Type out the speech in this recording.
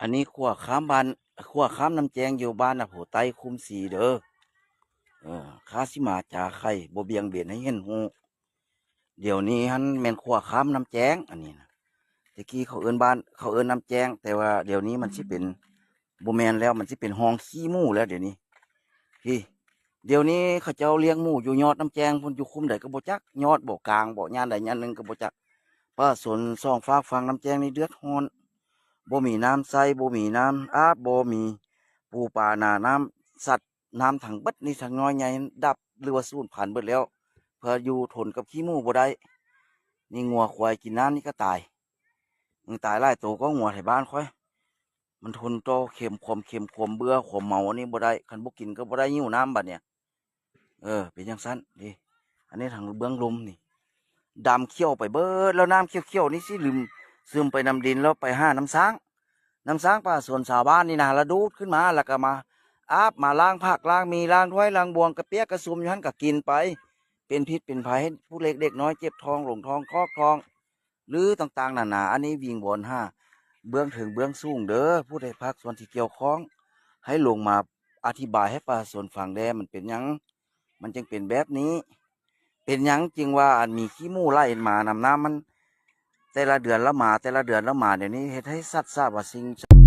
ອັນນີ້ຂົວຂ້າມບ້ານ ຂົວຂ້າມນ້ຳແຈ້ງຢູ່ບ້ານນາໂພໃຕ້ຄຸ້ມສີເດີ. ເອີ ຂ້າຊິມາຈາໄຂ ບໍ່ບຽງເບນໃຫ້ເຫັນຮູ້. ດຽວນີ້ຫັ້ນແມ່ນຂົວຂ້າມນ້ຳແຈ້ງ ອັນນີ້ນະ. ແຕ່ກີ້ເຂົາເອີ້ນບ້ານ ເຂົາເອີ້ນນ້ຳແຈ້ງ ແຕ່ວ່າດຽວນີ້ມັນຊິເປັນ ບໍ່ແມ່ນແລ້ວ ມັນຊິເປັນຮ່ອງຂີ້ໝູແລ້ວດຽວນີ້. ພີ້ ດຽວນີ້ເຂົາເຈົ້າລ້ຽງໝູຢູ່ຍອດນ້ຳແຈ້ງພຸ້ນ ຢູ່ຄຸ້ມໃດກໍບໍ່ຈັກ ຍອດບໍ່ ກາງບໍ່ ຍ່ານໃດຍ່ານໜຶ່ງກໍບໍ່ຈັກ. ປະຊາຊົນສອງຟາກຝັ່ງນ້ຳແຈ້ງນີ້ເດືອດຮ້ອນ ບໍ່ມີນ້ຳໃຊ້ ບໍ່ມີນ້ຳອາບ ບໍ່ມີປູປານາ ນ້ຳສັດ ນ້ຳທັງເບິດນີ້ ທັງນ້ອຍໃຫຍ່ ດັບ ຫຼືວ່າສູນພັນເບິດແລ້ວ ເພາະຢູ່ທົນກັບຂີ້ໝູບໍ່ໄດ້. ນີ້ງົວຄວາຍກິນນ້ຳນີ້ກໍຕາຍ ຍັງຕາຍຫຼາຍໂຕກວ່າງົວໄທບ້ານຂ້ອຍ. ມັນທົນຕໍ່ເຄັມ ຄວາມເຄັມ ຄວາມເບື່ອ ຄວາມເມົາອັນນີ້ບໍ່ໄດ້ ຄັນບໍ່ກິນກໍບໍ່ໄດ້ ຫິວນ້ຳບັດນີ້. ເອີ ເປັນຈັ່ງຊັ້ນເດ້. ອັນນີ້ທາງເບື້ອງລຸ່ມນີ້ ດຳຂຽວໄປເບິດແລ້ວ ນ້ຳຂຽວໆນີ້ຊິລຶມຊຶມໄປນຳດິນ ແລ້ວໄປຫານ້ຳສ້າງ ນ້ຳສ້າງປະຊາຊົນຊາວບ້ານນີ້ນະ ລະດູດຂຶ້ນມາ ແລ້ວກໍມາອາບ ມາລ້າງຜັກ ລ້າງໝີ່ ລ້າງຖ້ວຍ ລ້າງບ່ວງ ກະປຽກກະຊຸມຢູ່ຫັ້ນ ກໍກິນໄປ ເປັນພິດເປັນໄພ ໃຫ້ຜູ້ເລັກເດັກນ້ອຍເຈັບທ້ອງ ລົງທ້ອງ ຄອກທ້ອງ ຫຼືຕ່າງໆນານາ. ອັນນີ້ວິງວອນຫາເບື້ອງເທິງເບື້ອງສູງເດີ ຜູ້ໃດພາກສ່ວນທີ່ກ່ຽວຂ້ອງ ໃຫ້ລົງມາອະທິບາຍໃຫ້ປະຊາຊົນຟັງແດ່ ມັນເປັນຫຍັງ ມັນຈຶ່ງເປັນແບບນີ້? ເປັນຫຍັງຈຶ່ງວ່າອັນມີຂີ້ໝູໄຫຼມານຳນ້ຳ ມັນແຕ່ລະເດືອນລະມາ ແຕ່ລະເດືອນລະມາ ດຽວນີ້ເຮັດໃຫ້ສັດສາວາສິ່ງ